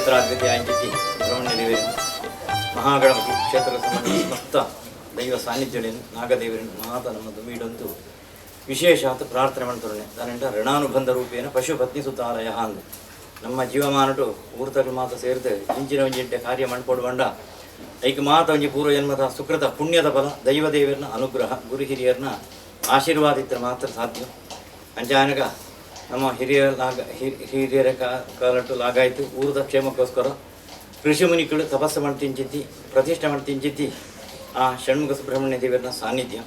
ಕ್ಷೇತ್ರಾಧಿಪತಿ ಆಂಚಿತಿ ಸುಬ್ರಹ್ಮಣ್ಯ ದೇವರಿನ, ಮಹಾಗಣಪತಿ, ಕ್ಷೇತ್ರದ ಸಂಬಂಧ ಸಮಸ್ತ ದೈವ ಸಾನ್ನಿಧ್ಯಗಳನ್ನು, ನಾಗದೇವರನ್ನು ಮಾತ ನಮ್ಮ ದುಮೀಡಂತೂ ವಿಶೇಷ ಆತ ಪ್ರಾರ್ಥನೆ ಮಾಡ್ತಾರೆ. ದಾನೆಂಡ ಋಣಾನುಬಂಧ ರೂಪೇಣ ಪಶುಪತ್ನಿ ಸುತಾಲಯ ಅಂದು ನಮ್ಮ ಜೀವಮಾನಟು ಊರ್ತಗಳು ಮಾತ ಸೇರಿದು ಇಂಚಿನ ಒಂಜಿಂಟೆ ಕಾರ್ಯ ಮಣ್ಪೋಡು ಬಂಡ ಐಕ್ ಮಾತ ಒಂಜಿ ಪೂರ್ವ ಜನ್ಮದ ಸುಕೃತ ಪುಣ್ಯದ ಫಲ, ದೈವ ದೇವರನ ಅನುಗ್ರಹ, ಗುರು ಹಿರಿಯರನ ಆಶೀರ್ವಾದ ಇದ್ದರೆ ಮಾತ್ರ ಸಾಧ್ಯ. ಅಂಚಾನಗ ನಮ್ಮ ಹಿರಿಯರ ಲಾಗ ಹಿರಿಯರ ಕಾಲಟ್ಟು ಲಾಗಾಯ್ತು. ಊರದ ಕ್ಷೇಮಕ್ಕೋಸ್ಕರ ಋಷಿ ಮುನಿಗಳು ತಪಸ್ಸು ಮಾಡ್ತಿಂಚಿತ್ತಿ, ಪ್ರತಿಷ್ಠೆ ಮಾಡ್ತಿಂಚಿತ್ತಿ ಆ ಷಣ್ಮುಖ ಸುಬ್ರಹ್ಮಣ್ಯ ದೇವರನ ಸಾನ್ನಿಧ್ಯ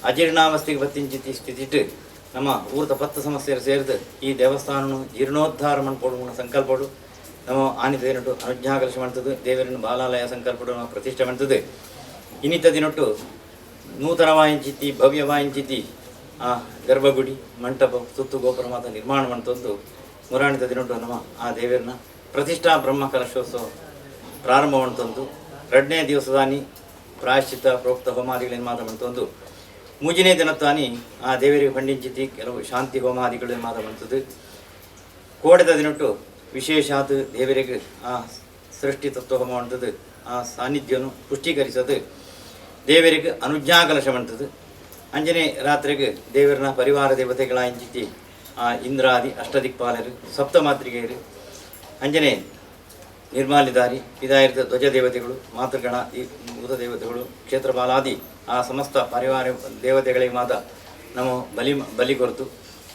ಅಜೀರ್ಣಾವಸ್ಥೆಗೆ ಬತ್ತಿಂಚಿತ್ತಿ ಸ್ಥಿತಿಟ್ಟು ನಮ್ಮ ಊರದ ಪತ್ತು ಸಮಸ್ಯೆ ಸೇರಿದು ಈ ದೇವಸ್ಥಾನ ಜೀರ್ಣೋದ್ಧಾರ ಮಣ್ಪೋಡು ಸಂಕಲ್ಪಡು ನಮ್ಮ ಆನಿತ ದಿನಟ್ಟು ಅನುಜ್ಞಾಕಲಶ ಮಾಡ್ತದೆ. ದೇವರನ್ನು ಬಾಲಾಲಯ ಸಂಕಲ್ಪಡು ನಾವು ಪ್ರತಿಷ್ಠೆ ಮಾಡ್ತದೆ. ಇನ್ನಿತ ದಿನಟ್ಟು ನೂತನವಾಯಿಂಚಿತ್ತಿ, ಭವ್ಯವಾಯಿಂಚಿತ್ತಿ ಆ ಗರ್ಭಗುಡಿ, ಮಂಟಪ, ಸುತ್ತು ಗೋಪುರ ಮಾತ ನಿರ್ಮಾಣ ಮಾಡ್ತದ್ದು. ಮುರಾಣಿತ ದಿನಟ್ಟು ನಮ್ಮ ಆ ದೇವರನ್ನ ಪ್ರತಿಷ್ಠಾ ಬ್ರಹ್ಮ ಕಲಶೋತ್ಸವ ಪ್ರಾರಂಭ ಮಾಡ್ತಂದು, ಎರಡನೇ ದಿವಸದಾನಿ ಪ್ರಾಯಶ್ಚಿತ್ತ ಪ್ರೋಕ್ತ ಹೋಮಾದಿಗಳನ್ನು ಮಾತ್ರ ಮಾಡ್ತಂದು, ಮೂಜನೇ ದಿನತ್ತಾನಿ ಆ ದೇವರಿಗೆ ಪಂಡಿಂಚಿತಿ ಕೆಲವು ಶಾಂತಿ ಹೋಮಾದಿಗಳನ್ನು ಮಾತ್ರ ಮಾಡ್ತದೆ. ಕೋಡೆದ ದಿನಟ್ಟು ವಿಶೇಷಾತ್ ದೇವರಿಗೆ ಆ ಸೃಷ್ಟಿ ತತ್ವ ಹೋಮ ಮಾಡ್ತದೆ. ಆ ಸಾನ್ನಿಧ್ಯವನ್ನು ಪುಷ್ಟೀಕರಿಸೋದು ದೇವರಿಗೆ ಅನುಜ್ಞಾಕಲಶ ಮಾಡ್ತದೆ. ಅಂಜನೇ ರಾತ್ರಿಗೆ ದೇವರನ ಪರಿವಾರ ದೇವತೆಗಳ ಇಂಚಿತಿ ಆ ಇಂದ್ರಾದಿ ಅಷ್ಟದಿಕ್ಪಾಲರು, ಸಪ್ತಮಾತ್ರಿಗೆಯರು, ಅಂಜನೆ ನಿರ್ಮಾಲಿದಾರಿ ಇದಾಯಿರ್ತ ಧ್ವಜ ದೇವತೆಗಳು, ಮಾತೃಗಣ, ಈ ಭೂತ ದೇವತೆಗಳು, ಕ್ಷೇತ್ರಪಾಲಾದಿ ಆ ಸಮಸ್ತ ಪರಿವಾರ ದೇವತೆಗಳಿಗೆ ಮಾತ ನಮ್ಮ ಬಲಿ ಬಲಿ ಕೊರತು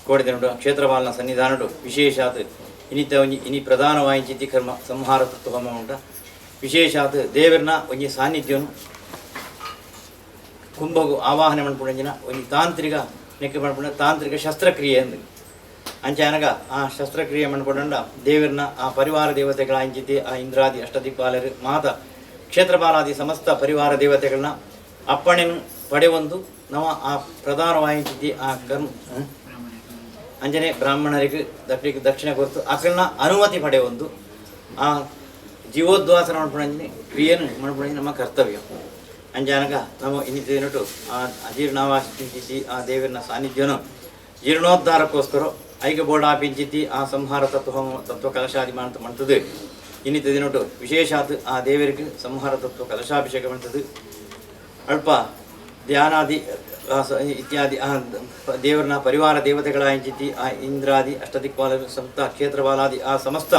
ಕೋಡಿದನುಡು ಕ್ಷೇತ್ರಪಾಲನ ಸನ್ನಿಧಾನಡು ವಿಶೇಷಾತ್ ಇನಿತ ಒಂಜಿ ಇನಿ ಪ್ರಧಾನವಾಯಿಂಚಿತಿ ಕರ್ಮ ಸಂಹಾರ ತತ್ವ ಹೋಮ ಉಂಟ. ವಿಶೇಷಾತ್ ದೇವರನ ಒಂಜಿ ಸಾನ್ನಿಧ್ಯನು ಕುಂಭಗು ಆವಾಹನೆ ಮನ್ಪುಂಡಿನ ಒಂಜಿ ತಾಂತ್ರಿಕ ನೆಕ್ಕೆ ಮನ್ಪುಂಡ ತಾಂತ್ರಿಕ ಶಸ್ತ್ರಕ್ರಿಯೆ ಅಂದು. ಅಂಚೆ ಅನಗ ಆ ಶಸ್ತ್ರಕ್ರಿಯೆ ಮನ್ಪುಂಡ ದೇವರನ ಆ ಪರಿವಾರ ದೇವತೆಗಳ ಅಂಚಿತಿ ಆ ಇಂದ್ರಾದಿ ಅಷ್ಟದಿಕ್ಪಾಲರು, ಮಾತ ಕ್ಷೇತ್ರಪಾಲಾದಿ ಸಮಸ್ತ ಪರಿವಾರ ದೇವತೆಗಳನ್ನ ಅಪ್ಪಣೆನು ಪಡೆಯೊಂದು ನಮ್ಮ ಆ ಪ್ರಧಾನವಾಯಿಂಚಿತಿ ಆ ಕರ್ಮ ಅಂಜನೆ ಬ್ರಾಹ್ಮಣರಿಗೆ ದಕ್ಷಿಣ ದಕ್ಷಿಣ ಕೊರ್ತು ಅಕಲ್ನ ಅನುಮತಿ ಪಡೆಯೊಂದು ಆ ಜೀವೋದ್ವಾಸನ ಮನ್ಪುಣಂಜಿನಿ ಕ್ರಿಯೆಯನ್ನು ಮನ್ಪುಣಂಜಿ ನಮ್ಮ ಕರ್ತವ್ಯ. ಅಂಜಾನಗ ನಮ್ಮ ಇನ್ನಿತೇನಟು ಆ ಅಜೀರ್ಣಾವಾಸಿತಿ ಆ ದೇವರನ ಸಾನ್ನಿಧ್ಯನು ಜೀರ್ಣೋದ್ಧಾರಕ್ಕೋಸ್ಕರ ಐಕ ಬೋರ್ಡ್ ಆಪಿಂಚಿತಿ ಆ ಸಂಹಾರ ತತ್ವ ಹೋಮ, ತತ್ವ ಕಲಶಾದಿ ಮಾಡ್ತ ಮಾಡ್ತದೆ. ಇನ್ನಿತ ದಿನಟು ವಿಶೇಷಾತ್ ಆ ದೇವರಿಗೆ ಸಂಹಾರ ತತ್ವ ಕಲಶಾಭಿಷೇಕ ಮಾಡ್ತದೆ. ಅಲ್ಪ ಧ್ಯಾನಾದಿ ಇತ್ಯಾದಿ ಆ ದೇವರನ ಪರಿವಾರ ದೇವತೆಗಳ ಇಂಚಿತಿ ಆ ಇಂದ್ರಾದಿ ಅಷ್ಟದಿಕ್ಪಾಲ, ಸಮಸ್ತ ಕ್ಷೇತ್ರಪಾಲಾದಿ ಆ ಸಮಸ್ತ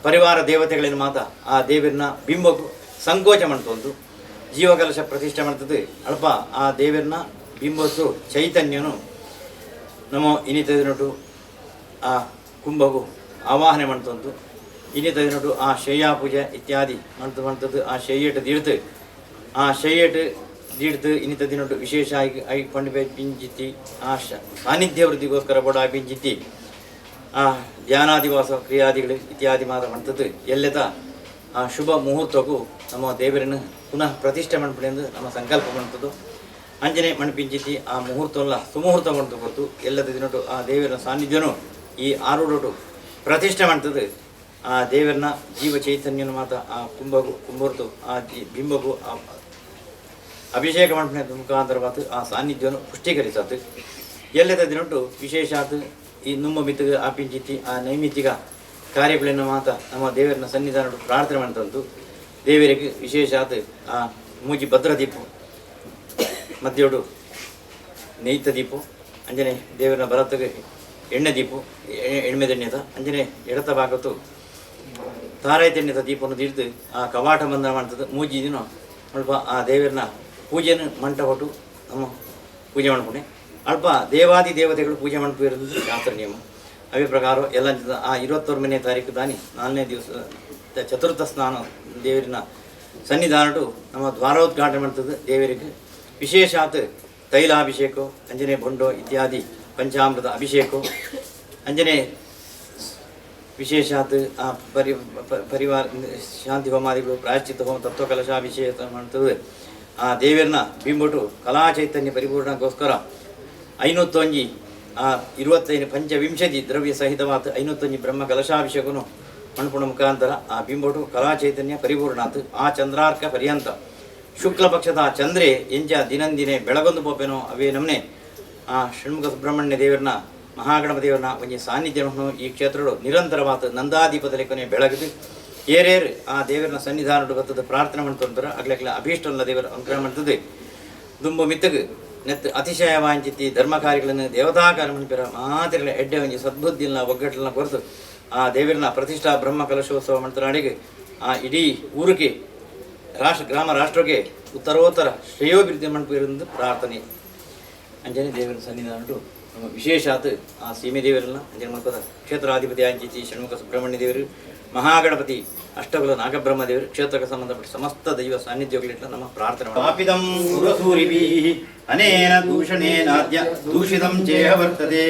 ಪರಿವಾರ ದೇವತೆಗಳಿನ ಮಾತ ಆ ದೇವರನ ಬಿಂಬಕ್ಕೂ ಸಂಕೋಚ ಮಾಡ್ತೊಂದು ಜೀವಕಲಶ ಪ್ರತಿಷ್ಠೆ ಮಾಡ್ತದೆ. ಅಲ್ಪ ಆ ದೇವರನ ಬಿಂಬಸು ಚೈತನ್ಯನು ನಮ್ಮ ಇನ್ನಿತ ದಿನಟು ಆ ಕುಂಭಗು ಆವಾಹನೆ ಮಾಡ್ತೊಂದು, ಇನ್ನಿತ ದಿನಟು ಆ ಶಯ್ಯಾ ಪೂಜೆ ಇತ್ಯಾದಿ ಮಾಡ್ತು ಮಾಡ್ತದ್ದು. ಆ ಶಯ್ಯಟ್ಟು ದೀಡ್ತು, ಆ ಶಯ್ಯಟ್ಟು ದೀಡ್ತು ಇನ್ನಿತ ದಿನಟು ವಿಶೇಷ ಆಗಿ I ಪಂಡಿಪೆ ಪಿಂಚಿತಿ ಆ ಸಾನ್ನಿಧ್ಯ ವೃದ್ಧಿಗೋಸ್ಕರ ಬೋಡ ಪಿಂಚಿತಿ ಆ ಧ್ಯಾನಾದಿವಾಸ ಕ್ರಿಯಾದಿಗಳು ಇತ್ಯಾದಿ ಮಾತ್ರ ಮಾಡ್ತದ್ದು. ಎಲ್ಲೆತ ಆ ಶುಭ ಮುಹೂರ್ತಕ್ಕೂ ನಮ್ಮ ದೇವರನ್ನು ಪುನಃ ಪ್ರತಿಷ್ಠೆ ಮಣ್ಪುಣೆಂದು ನಮ್ಮ ಸಂಕಲ್ಪ ಮಾಡ್ತದ್ದು. ಅಂಜನೆ ಮಣ್ಪಿಂಚಿತಿ ಆ ಮುಹೂರ್ತವಲ್ಲ ಸುಮುಹೂರ್ತ ಮಾಡ್ತು ಕೊಡ್ತು. ಎಲ್ಲದ ದಿನಟು ಆ ದೇವರ ಸಾನ್ನಿಧ್ಯನು ಈ ಆರೂಡೋಟು ಪ್ರತಿಷ್ಠೆ ಮಾಡ್ತದೆ. ಆ ದೇವರನ್ನ ಜೀವ ಚೈತನ್ಯನ ಮಾತ ಆ ಕುಂಭಗು ಕುಂಭರ್ತು ಆ ಬಿಂಬಗು ಆ ಅಭಿಷೇಕ ಮಂಟಪದ ಮುಖಾಂತರವಾದ ಆ ಸಾನ್ನಿಧ್ಯವನ್ನು ಪುಷ್ಟೀಕರಿಸತ್ತು. ಎಲ್ಲದ ದಿನಟು ವಿಶೇಷಾತ್ ಈ ನುಮ್ಮ ಮಿತ್ತಗ ಆಪಿಂಚಿತಿ ಆ ನೈಮಿತ್ತಿಕ ಕಾರ್ಯಗಳನ್ನು ಮಾತ ನಮ್ಮ ದೇವರನ್ನ ಸನ್ನಿಧಾನ ಪ್ರಾರ್ಥನೆ ಮಾಡ್ತಂತು. ದೇವರಿಗೆ ವಿಶೇಷಾತ್ ಆ ಮೂಜಿ ಭದ್ರ ದೀಪ, ಮಧ್ಯೋಡು ನೆಯ್ತ ದೀಪ, ಅಂಜನೆ ದೇವರನ ಬಲತ್ತಗೆ ಎಣ್ಣೆ ದೀಪ, ಎಣ್ಮೆದೆಣ್ಣೆದ, ಅಂಜನೆ ಎಡತ ಭಾಗತ್ತು ತಾರಾಯ್ತೆಣ್ಣೆದ ದೀಪವನ್ನು ದೀಡ್ದು ಆ ಕವಾಟ ಬಂಧನ ಮಾಡ್ತದೆ. ಮೂಜಿ ದಿನ ಅಲ್ಪ ಆ ದೇವರನ್ನ ಪೂಜೆಯನ್ನು ಮಂಟಪಟ್ಟು ನಮ್ಮ ಪೂಜೆ ಮಾಡ್ಕೊಂಡೆ ಅಲ್ಪ ದೇವಾದಿ ದೇವತೆಗಳು ಪೂಜೆ ಮಂಟಪ ಇರೋದು ಶಾಸ್ತ್ರ ನಿಯಮ. ಅವೇ ಪ್ರಕಾರ ಎಲ್ಲ ಆ 29ನೇ ತಾರೀಕು ದಾನಿ ನಾಲ್ಕನೇ ದಿವಸ ಚತುರ್ಥ ಸ್ನಾನ ದೇವರಿನ ಸನ್ನಿಧಾನಟು ನಮ್ಮ ದ್ವಾರೋದ್ಘಾಟನೆ ಮಾಡ್ತದೆ. ದೇವರಿಗೆ ವಿಶೇಷಾತ್ ತೈಲಾಭಿಷೇಕ, ಅಂಜನೆ ಬೊಂಡೋ ಇತ್ಯಾದಿ ಪಂಚಾಮೃತ ಅಭಿಷೇಕ, ಅಂಜನೆ ವಿಶೇಷಾತ್ ಆ ಪರಿವಾರ ಶಾಂತಿ ಹೋಮಾದಿಗಳು, ಪ್ರಾಯಶ್ಚಿತ್ತ ಹೋಮ, ತತ್ವ ಕಲಶಾಭಿಷೇಕ ಮಾಡ್ತದೆ. ಆ ದೇವರನ್ನ ಬಿಂಬಟು ಕಲಾ ಚೈತನ್ಯ ಪರಿಪೂರ್ಣಕ್ಕೋಸ್ಕರ ಐನೂತ್ತೊಂಜಿ ಆ 25 ಪಂಚವಿಂಶತಿ ದ್ರವ್ಯ ಸಹಿತವಾದ 501 ಬ್ರಹ್ಮ ಕಲಶಾಭಿಷೇಕನು ಮಣ್ಪುಣ ಮುಖಾಂತರ ಆ ಬಿಂಬಟು ಕಲಾ ಚೈತನ್ಯ ಪರಿಪೂರ್ಣಾತ್. ಆ ಚಂದ್ರಾರ್ಕ ಪರ್ಯಂತ ಶುಕ್ಲ ಪಕ್ಷದ ಆ ಚಂದ್ರೆ ಎಂಚ ದಿನಂದಿನೇ ಬೆಳಗೊಂದು ಪೋಪೆನೋ ಅವೇ ನಮ್ನೆ ಆ ಷಣ್ಮುಖ ಸುಬ್ರಹ್ಮಣ್ಯ ದೇವರನ್ನ, ಮಹಾಗಣಪ ದೇವರನ್ನ ಒಂಜಿ ಸಾನ್ನಿಧ್ಯವನ್ನು ಈ ಕ್ಷೇತ್ರಡು ನಿರಂತರವಾದ ನಂದಾದೀಪದಲ್ಲಿ ಕೊನೆ ಬೆಳಗುದು. ಏರೇರು ಆ ದೇವರನ ಸನ್ನಿಧಾನ ಬರ್ತದೆ ಪ್ರಾರ್ಥನೆ ಮಾಡ್ತಂತಾರೆ ಅಗ್ಲಕ್ಲ ಅಭೀಷ್ಟಲ್ಲ ದೇವರ ಅನುಗ್ರಹ ಮಾಡ್ತದೆ. ದುಂಬು ಮಿತ್ತಗು ನೆತ್ ಅತಿಶಯ ವಾಂಚಿತಿ ಧರ್ಮ ಕಾರ್ಯಗಳನ್ನು ದೇವತಾ ಕಾರ್ಯ ಮನ್ಪಿರ ಮಾತಿರಲ ಎಡ್ಡೆ ಒಂಜಿ ಸದ್ಬುದ್ಧಿಲ್ಲ ಒಗ್ಗಟ್ಟನ್ನ ಕೊರತು ಆ ದೇವರನ ಪ್ರತಿಷ್ಠಾ ಬ್ರಹ್ಮ ಕಲಶೋತ್ಸವ ಮಾಡ್ತಾರೆ. ಅಡಿಗೆ ಆ ಇಡೀ ಊರಿಗೆ ರಾಷ್ಟ್ರ ಗ್ರಾಮ ರಾಷ್ಟ್ರಕ್ಕೆ ಉತ್ತರೋತ್ತರ ಶ್ರೇಯೋಭಿವೃದ್ಧಿ ಮನ್ಪಿರಂದು ಪ್ರಾರ್ಥನೆ. ಅಂಜನೆ ದೇವರ ಸನ್ನಿಧಾನ ನಮ್ಮ ವಿಶೇಷಾತ್ ಆ ಸೀಮೆ ದೇವರನ್ನ ಅಂಜನೆ ಮಲ್ಪದ ಕ್ಷೇತ್ರಾಧಿಪತಿ ಆಂಚಿತಿ ಷಣ್ಮುಖ ಸುಬ್ರಹ್ಮಣ್ಯ ದೇವರು, ಮಹಾಗಣಪತಿ, ಅಷ್ಟಕುಲ ನಾಗಬ್ರಹ್ಮ ದೇವರು, ಕ್ಷೇತ್ರಕ್ಕೆ ಸಂಬಂಧಪಟ್ಟ ಸಮಸ್ತ ದೈವ ಸಾನ್ನಿಧ್ಯಗಳಿಟ್ಟ ನಮ್ಮ ಪ್ರಾರ್ಥನೆ. ಪಾಪಿದಂ ಸುರಸೂರಿಭಿಃ ಅನೇನ ದೂಷಣೇನಾದ್ಯ ದೂಷಿತಂ ಚೇಹ ವರ್ತತೆ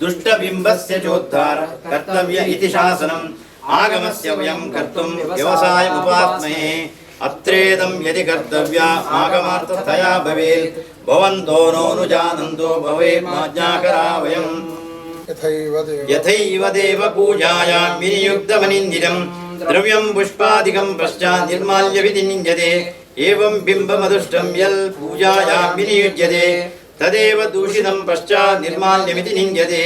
ದುಷ್ಟಬಿಂಬಸ್ಯ ಚೋದ್ಧಾರ ಕರ್ತವ್ಯ ಇತಿ ಶಾಸನಂ ಆಗಮಸ್ಯ ವಯಂ ಕರ್ತುಂ ವ್ಯವಸಾಯ ಉಪಾಸ್ಮಹೇ ಅತ್ರೇದಂ ಯದಿ ಕರ್ತವ್ಯ ಆಗಮಾರ್ಥತಯಾ ಭವೇತ್ ಭವಂತೋ ನೋನುಜಾನಂತೋ ಭವೇತ್ ಮಾಜ್ಞಾಕರಾ ವಯಂ. ಯಥೈವ ದೇವ ಯಥೈವ ದೇವ ಪೂಜಾಯಾಂ ವಿನಿಯುಕ್ತಮನಿಂದಿರಂ ದ್ರವ್ಯಂ ಪುಷ್ಪಾದಿಕಂ ಪಶ್ಚಾತ್ ನಿರ್ಮಾಲ್ಯ ವಿನಿಂದ್ಯತೆ ಏವಂ ಬಿಂಬಮದುಷ್ಟಂ ಯಲ್ ಪೂಜಾಯಾಂ ವಿನಿಯುಜ್ಯತೆ ತದೇವ ದೂಷಿತಂ ಪಶ್ಚಾತ್ ನಿರ್ಮಾಲ್ಯಮಿತಿ ನಿಂದ್ಯತೆ.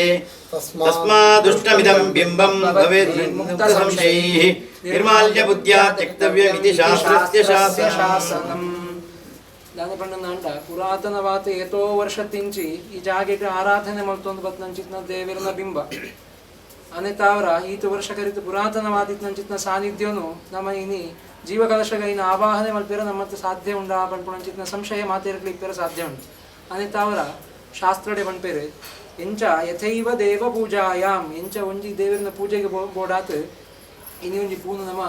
ತಸ್ಮಾದುಷ್ಟಮಿದಂ ಬಿಂಬಂ ಭವೇತ್ ಮುಕ್ತ ಸಂಶಯೈಃ ನಿರ್ಮಾಲ್ಯ ಬುದ್ಧ್ಯಾ ತ್ಯಕ್ತವ್ಯಮಿತಿ ಶಾಸ್ತ್ರಸ್ಯ ಶಾಸನಂ. ಶಾಸನಂ. ದಾದ ಪಂಡನಾಂಡ ಪುರಾತನವಾತ ಏತೋ ವರ್ಷ ತಿಂಚಿ ಈ ಜಾಗೆಗೆ ಆರಾಧನೆ ಮಲ್ತೊಂದು ಬತ್ನಂಚಿತ್ನ ದೇವಿರನ ಬಿಂಬ ಅನೆತಾವರ ಈತ ವರ್ಷ ಕರಿತು ಪುರಾತನವಾದಿತ್ನಂಚಿತ್ನ ಸಾನ್ನಿಧ್ಯನು ನಮ್ಮ ಇನಿ ಜೀವಕಲಶಗೈನ ಆವಾಹನೆ ಮಲ್ಪಿರ ನಮ್ಮತ್ತ ಸಾಧ್ಯ ಉಂಡ ಪನ್ಪುಣಂಚಿತ್ನ ಸಂಶಯ ಮಾತೇರ್ಕಲಿ ಇಪ್ಪೆರ ಸಾಧ್ಯ ಉಂಟು. ಅನೆತಾವರ ಶಾಸ್ತ್ರಡೆ ಪನ್ಪೇರು ಎಂಚ ಯಥೈವ ದೇವ ಪೂಜಾಯಾಮ್ ಎಂಚ ಒಂಜಿ ದೇವರನ ಪೂಜೆಗೆ ಬೋಡಾತ್ ಇನಿ ಒಂಜಿ ಪೂನು ನಮ್ಮ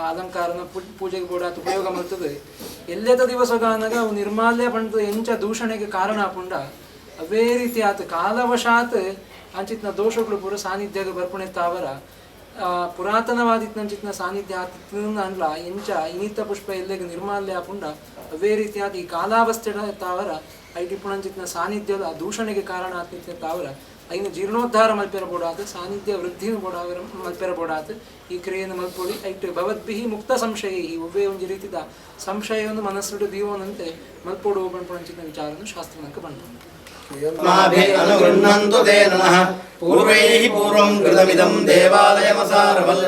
ಅಲಂಕಾರನ ಪೂಜೆಗೆ ಬೋಡಾತ್ ಉಪಯೋಗ ಮಲ್ತದೆ. ಎಲ್ಲೆದ ದಿವಸಗಾನಗ ಅವು ನಿರ್ಮಾಲ್ಯ ಪಂಡ್ದು ಎಂಚ ದೂಷಣೆಗೆ ಕಾರಣ ಆಪುಂಡ ಅವೇ ರೀತಿ ಆತ ಕಾಲವಶಾತ್ ಅಂಚಿತ್ನ ದೋಷಗಳು ಪೂರ ಸಾನ್ನಿಧ್ಯಗ ಬರ್ಪುಣೆ ತಾವರ ಪುರಾತನವಾದಿತ್ನಂಚಿತ್ನ ಸಾನ್ನಿಧ್ಯ ಆತಿತ್ನ ಅನ್ಲ ಎಂಚ ಇನಿತ ಪುಷ್ಪ ಎಲ್ಲೆಗೆ ನಿರ್ಮಾಲ್ಯ ಆಪುಂಡ ಅವೇ ರೀತಿ ಆತ ಈ ಕಾಲಾವಸ್ಥೆ ತಾವರ ಐಟಿ ಪುಣಂಚಿತ್ನ ಸಾನ್ನಿಧ್ಯದ ದೂಷಣೆಗೆ ಕಾರಣ ಆತಿತ್ನ ತಾವರ ಐನು ಜೀರ್ಣೋದ್ಧಾರ ಮಲ್ಪೆರ ಬೋಡಾತ್ ಸಾನ್ನಿಧ್ಯ ವೃದ್ಧಿನ ಬೋಡಾವರ ಮಲ್ಪೆರ ಬೋಡಾತ್ ಈ ಕ್ರಿಯೆಯನ್ನು ಮಲ್ಪೊಡಿ. ಐಟ್ ಭವದ್ಭಿಹಿ ಮುಕ್ತ ಸಂಶಯ ಈ ಒವ್ವೇ ಒಂಜಿ ರೀತಿದ ಸಂಶಯವನ್ನು ಮನಸ್ಸುಡು ದೀವನಂತೆ ಮಲ್ಪೊಡು ಪನ್ಪುಣಂಚಿತ್ನ ವಿಚಾರವನ್ನು ಶಾಸ್ತ್ರನಂಕ ಬಂತು. ಮಾಭಿ ಅನುಗೃಹ್ಣಂತು ತೇ ನಮಃ ಪೂರ್ವೈಃ ಪೂರ್ವಂ ಕೃತಮಿದಂ ದೇವಾಲಯಮಸಾರವಲ್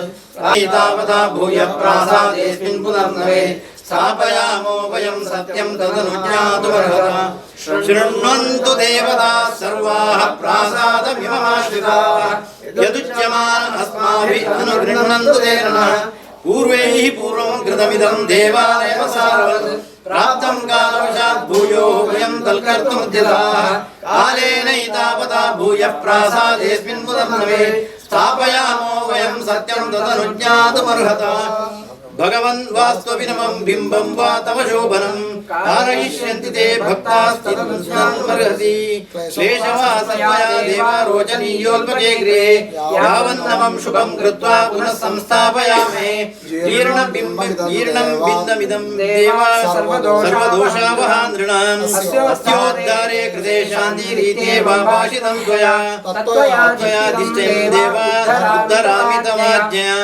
ತಾವತಾ ಭೂಯ ಪ್ರಾಸಾದೇಸ್ಮಿನ್ ಪುನರ್ನವೇ ಸ್ಥಾಪಯಾಮೋ ವಯಂ ಸತ್ಯಂ ತದನುಜ್ಞಾತುಮರ್ಹತ. ಶೃಣ್ವಂತು ದೇವತಾः ಸರ್ವಾः ಪ್ರಾಸಾದಮಿಮಮಾಶ್ರಿತಾः ಯದುಚ್ಯಮಾನ ಅಸ್ಮಾಭಿः ಅನುಗೃಹ್ಣಂತು ತೇ ನಮಃ ಪೂರ್ವೈಃ ಪೂರ್ವಂ ಕೃತಮಿದಂ ದೇವಾಲಯಮಸಾರವಲ್ ಪ್ರಾಪ್ತಂ ಕಾಲವಶಾತ್ ಭೂಯೋ ವಯಂ ತಲ್ಕರ್ತುಮುದ್ಯತಾಃ ಕಾಲೇನೈತಾವತಾ ಭೂಯಃ ಪ್ರಾಸಾದೇಸ್ಮಿನ್ ಪುನರ್ನವೇ ಸ್ಥಾಪಯಾಮೋ ವಯಂ ಸತ್ಯಂ ತದನುಜ್ಞಾತುಮರ್ಹತ. ಭಗವನ್ ವಾಸ್ತ್ವವಿನಮಂ ಬಿಂಬಂ ವಾ ತವ ಶೋಭನಂ कारयिष्यन्ति ते भक्तास्तदनुज्ञातुमर्हसि. क्लेशवासत्वया देवा रोचनीयोऽल्पके गृहे यावन्नमं शुभं कृत्वा पुनः संस्थापयामहे. जीर्णं जीर्णं बिन्दमिदं देवा सर्वदोषावहा नृणाम् अस्योद्धारे कृते शान्तिरीते वा भाषितं त्वया त्वयाधिष्ठे देवा उद्धरामि तवाज्ञया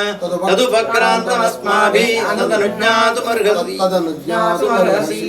तदुपक्रान्तमस्माभिः तदनुज्ञातुमर्हसि. ತದನುಜ್ಞಾತುಮರ್ಹಸಿ.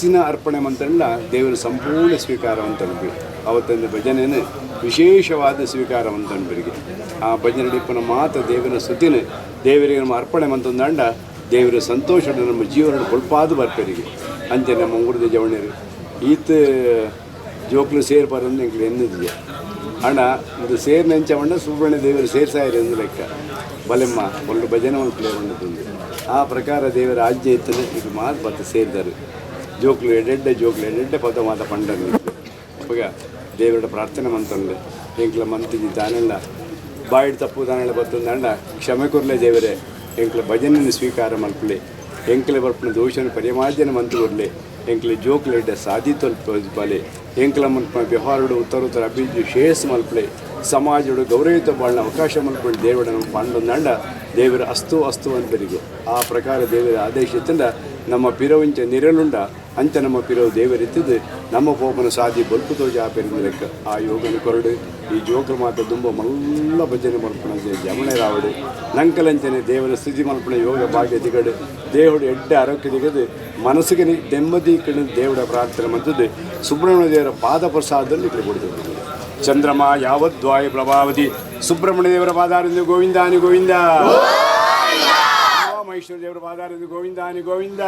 ಹೆಚ್ಚಿನ ಅರ್ಪಣೆ ಮಂತಂಡ ದೇವರು ಸಂಪೂರ್ಣ ಸ್ವೀಕಾರ ಅಂತನ್ಪಿ ಅವತ್ತೊಂದು ಭಜನೆಯನ್ನು ವಿಶೇಷವಾದ ಸ್ವೀಕಾರ ಅಂತನ್ಬಿರಿಗೆ ಆ ಭಜನೆ ಡಿಪ್ಪನ ಮಾತು ದೇವರ ಸ್ತುತಿನ ದೇವರಿಗೆ ನಮ್ಮ ಅರ್ಪಣೆ ಮಂತಂದಂಡ ದೇವರ ಸಂತೋಷ ನಮ್ಮ ಜೀವನ ಕೊಲ್ಪಾದ ಬರ್ಪೇರಿಗೆ ಅಂಚೆ ನಮ್ಮ ಊರದ ಜವಣರು ಈತ ಜೋಕ್ಲು ಸೇರ್ಬಾರಂದು ಎಂಕ್ಲು ಎನ್ನಿದ್ಗೆ ಅಣ್ಣ ಇದು ಸೇರ್ ನೆಂಚವಣ್ಣ ಸುಬ್ರಹ್ಮಣ್ಯ ದೇವರು ಸೇರ್ಸಾಯಿರಿ ಎಂದು ಲೆಕ್ಕ ಬಲೆಮ್ಮ ಒಳ್ಳೆ ಭಜನೆ ಒಂದು ಪ್ಲೇ ಆ ಪ್ರಕಾರ ದೇವರ ಆಜ್ಞೆ ಇತ್ತನೆ ಇದು ಮಾತು ಬತ್ತ ಸೇರಿದರು ಜೋಕ್ಲು ಎಡೆಡ್ಡೆ ಜೋಕ್ಲು ಎಡೆಡ್ಡೆ ಪದ ಮಾತ ಪಂಡನು ಅಪ್ಪಗ ದೇವರ ಪ್ರಾರ್ಥನೆ ಮಂತಂದೆ ಎಂಕ್ಲ ಮಂತಿಜಿ ದಾನೆಲ್ಲ ಬಾಯಿಡ್ ತಪ್ಪು ದಾನೆಲ್ಲ ಬತ್ತಂದಂಡ ಕ್ಷಮೆ ಕೊರ್ಲೆ ದೇವರೇ ಎಂಕ್ಲ ಭಜನೆಯನ್ನು ಸ್ವೀಕಾರ ಮಲ್ಪಲೆ ಎಂಕ್ಲೆ ಬರ್ಪಣ ದೋಷನ ಪರಿಮಾರ್ಜನೆ ಮಂತು ಕೊರ್ಲೆ ಎಂಕ್ಲೆ ಜೋಕ್ಲು ಎಡ್ಡೆ ಸಾಧಿ ಬಲೆ ಎಂಕ್ಲ ಮಲ್ಪ ವ್ಯವಹಾರಡು ಉತ್ತರ ಉತ್ತರ ಅಭಿವೃದ್ಧಿ ಶ್ರೇಯಸ್ ಮಲ್ಪಲೆ ಸಮಾಜಡು ಗೌರವಯುತ ಬಾಳನ ಅವಕಾಶ ಮಲ್ಪಲೆ ದೇವಡನ ಪಾಂಡಂದಂಡ ದೇವರ ಅಸ್ತು ಅಸ್ತು ಅಂತರಿಗೆ ಆ ಪ್ರಕಾರ ದೇವರ ಆದೇಶ ಇತ್ತಂಡ ನಮ್ಮ ಪಿರವಂಚ ನಿರಳುಂಡ ಅಂಚ ನಮ್ಮ ಪಿರವು ದೇವರಿತ್ತಿದ್ದು ನಮ್ಮ ಪೋಪನ ಸಾಧಿ ಬಲ್ಪು ತೋಜ ಆಪೆರಿಂದ ಲೆಕ್ಕ ಆ ಯೋಗನ ಕೊರಡು ಈ ಜೋಕ್ರ ಮಾತ ದುಂಬ ಮಲ್ಲ ಭಜನೆ ಮಲ್ಪಣ ಜಮಣೆ ರಾವಡು ನಂಕಲಂಚನೆ ದೇವರ ಸ್ಥಿತಿ ಮಲ್ಪಣ ಯೋಗ ಭಾಗ್ಯ ದಿಗಡು ದೇವರು ಎಡ್ಡೆ ಆರೋಗ್ಯ ದಿಗದು ಮನಸ್ಸಿಗೆ ನೆಮ್ಮದಿ ಕಡೆ ದೇವರ ಪ್ರಾರ್ಥನೆ ಮಂತದ್ದು ಸುಬ್ರಹ್ಮಣ್ಯ ದೇವರ ಪಾದ ಪ್ರಸಾದದಲ್ಲಿ ఇక్కడ ಕೊಡ್ತೇವೆ. ಚಂದ್ರಮ ಯಾವದ್ವಾಯ ಪ್ರಭಾವತಿ ಸುಬ್ರಹ್ಮಣ್ಯ ದೇವರ ಪಾದಾರಿಂದ ಗೋವಿಂದಾನಿ ಗೋವಿಂದ, ಮಹೇಶ್ವರ ದೇವರ ಪಾದಾರಿಂದ ಗೋವಿಂದಾನಿ ಗೋವಿಂದ.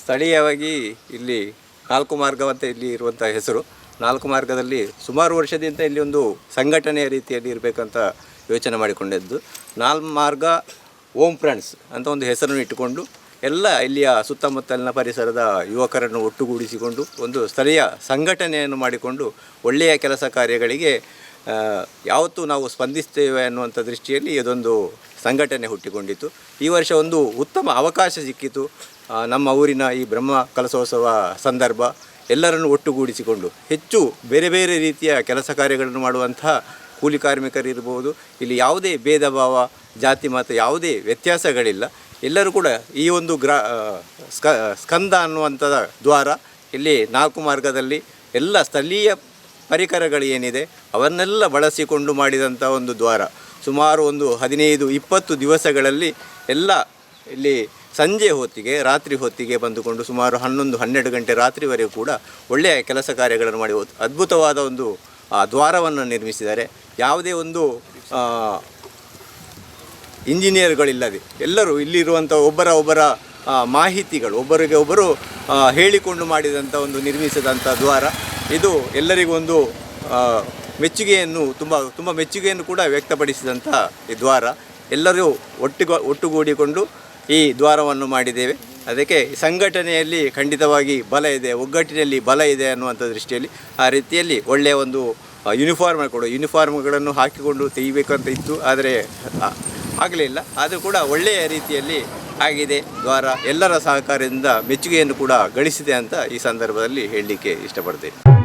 ಸ್ಥಳೀಯವಾಗಿ ಇಲ್ಲಿ ನಾಲ್ಕು ಮಾರ್ಗವಂತ ಇಲ್ಲಿ ಇರುವಂಥ ಹೆಸರು. ನಾಲ್ಕು ಮಾರ್ಗದಲ್ಲಿ ಸುಮಾರು ವರ್ಷದಿಂದ ಇಲ್ಲಿ ಒಂದು ಸಂಘಟನೆಯ ರೀತಿಯಲ್ಲಿ ಇರಬೇಕಂತ ಯೋಚನೆ ಮಾಡಿಕೊಂಡಿದ್ದು. ನಾಲ್ಕು ಮಾರ್ಗ ಓಂ ಫ್ರೆಂಡ್ಸ್ ಅಂತ ಒಂದು ಹೆಸರನ್ನು ಇಟ್ಟುಕೊಂಡು ಎಲ್ಲ ಇಲ್ಲಿಯ ಸುತ್ತಮುತ್ತಲಿನ ಪರಿಸರದ ಯುವಕರನ್ನು ಒಟ್ಟುಗೂಡಿಸಿಕೊಂಡು ಒಂದು ಸ್ಥಳೀಯ ಸಂಘಟನೆಯನ್ನು ಮಾಡಿಕೊಂಡು ಒಳ್ಳೆಯ ಕೆಲಸ ಕಾರ್ಯಗಳಿಗೆ ಯಾವತ್ತೂ ನಾವು ಸ್ಪಂದಿಸ್ತೇವೆ ಅನ್ನುವಂಥ ದೃಷ್ಟಿಯಲ್ಲಿ ಇದೊಂದು ಸಂಘಟನೆ ಹುಟ್ಟಿಕೊಂಡಿತ್ತು. ಈ ವರ್ಷ ಒಂದು ಉತ್ತಮ ಅವಕಾಶ ಸಿಕ್ಕಿತು. ನಮ್ಮ ಊರಿನ ಈ ಬ್ರಹ್ಮ ಕಲಶೋತ್ಸವ ಸಂದರ್ಭ ಎಲ್ಲರನ್ನು ಒಟ್ಟುಗೂಡಿಸಿಕೊಂಡು ಹೆಚ್ಚು ಬೇರೆ ಬೇರೆ ರೀತಿಯ ಕೆಲಸ ಕಾರ್ಯಗಳನ್ನು ಮಾಡುವಂತಹ ಕೂಲಿ ಕಾರ್ಮಿಕರಿರ್ಬೋದು. ಇಲ್ಲಿ ಯಾವುದೇ ಭೇದ ಭಾವ, ಜಾತಿ ಮತ ಯಾವುದೇ ವ್ಯತ್ಯಾಸಗಳಿಲ್ಲ. ಎಲ್ಲರೂ ಕೂಡ ಈ ಒಂದು ಸ್ಕಂದ ಅನ್ನುವಂಥ ದ್ವಾರ ಇಲ್ಲಿ ನಾಲ್ಕು ಮಾರ್ಗದಲ್ಲಿ ಎಲ್ಲ ಸ್ಥಳೀಯ ಪರಿಕರಗಳು ಏನಿದೆ ಅವನ್ನೆಲ್ಲ ಬಳಸಿಕೊಂಡು ಮಾಡಿದಂಥ ಒಂದು ದ್ವಾರ. ಸುಮಾರು ಒಂದು 15-20 ದಿವಸಗಳಲ್ಲಿ ಎಲ್ಲ ಇಲ್ಲಿ ಸಂಜೆ ಹೊತ್ತಿಗೆ, ರಾತ್ರಿ ಹೊತ್ತಿಗೆ ಬಂದುಕೊಂಡು ಸುಮಾರು 11-12 ಗಂಟೆ ರಾತ್ರಿವರೆಗೂ ಕೂಡ ಒಳ್ಳೆಯ ಕೆಲಸ ಕಾರ್ಯಗಳನ್ನು ಮಾಡಿ ಅದ್ಭುತವಾದ ಒಂದು ದ್ವಾರವನ್ನು ನಿರ್ಮಿಸಿದ್ದಾರೆ. ಯಾವುದೇ ಒಂದು ಇಂಜಿನಿಯರ್ಗಳಿಲ್ಲದೆ ಎಲ್ಲರೂ ಇಲ್ಲಿರುವಂಥ ಒಬ್ಬರ ಒಬ್ಬರ ಮಾಹಿತಿಗಳು ಒಬ್ಬರಿಗೆ ಒಬ್ಬರು ಹೇಳಿಕೊಂಡು ಮಾಡಿದಂಥ ಒಂದು ನಿರ್ಮಿಸಿದಂಥ ದ್ವಾರ ಇದು. ಎಲ್ಲರಿಗೂ ಒಂದು ಮೆಚ್ಚುಗೆಯನ್ನು, ತುಂಬ ತುಂಬ ಮೆಚ್ಚುಗೆಯನ್ನು ಕೂಡ ವ್ಯಕ್ತಪಡಿಸಿದಂಥ ಈ ದ್ವಾರ. ಎಲ್ಲರೂ ಒಟ್ಟುಗೂಡಿಕೊಂಡು ಈ ದ್ವಾರವನ್ನು ಮಾಡಿದ್ದೇವೆ. ಅದಕ್ಕೆ ಸಂಘಟನೆಯಲ್ಲಿ ಖಂಡಿತವಾಗಿ ಬಲ ಇದೆ, ಒಗ್ಗಟ್ಟಿನಲ್ಲಿ ಬಲ ಇದೆ ಅನ್ನುವಂಥ ದೃಷ್ಟಿಯಲ್ಲಿ ಆ ರೀತಿಯಲ್ಲಿ ಒಳ್ಳೆಯ ಒಂದು ಯೂನಿಫಾರ್ಮ್ ಕೊಡು ಯೂನಿಫಾರ್ಮ್ಗಳನ್ನು ಹಾಕಿಕೊಂಡು ತೆಗಿಬೇಕಂತ ಇತ್ತು, ಆದರೆ ಆಗಲಿಲ್ಲ. ಆದರೂ ಕೂಡ ಒಳ್ಳೆಯ ರೀತಿಯಲ್ಲಿ ಆಗಿದೆ ದ್ವಾರ. ಎಲ್ಲರ ಸಹಕಾರದಿಂದ ಮೆಚ್ಚುಗೆಯನ್ನು ಕೂಡ ಗಳಿಸಿದೆ ಅಂತ ಈ ಸಂದರ್ಭದಲ್ಲಿ ಹೇಳಲಿಕ್ಕೆ ಇಷ್ಟಪಡ್ತೇನೆ.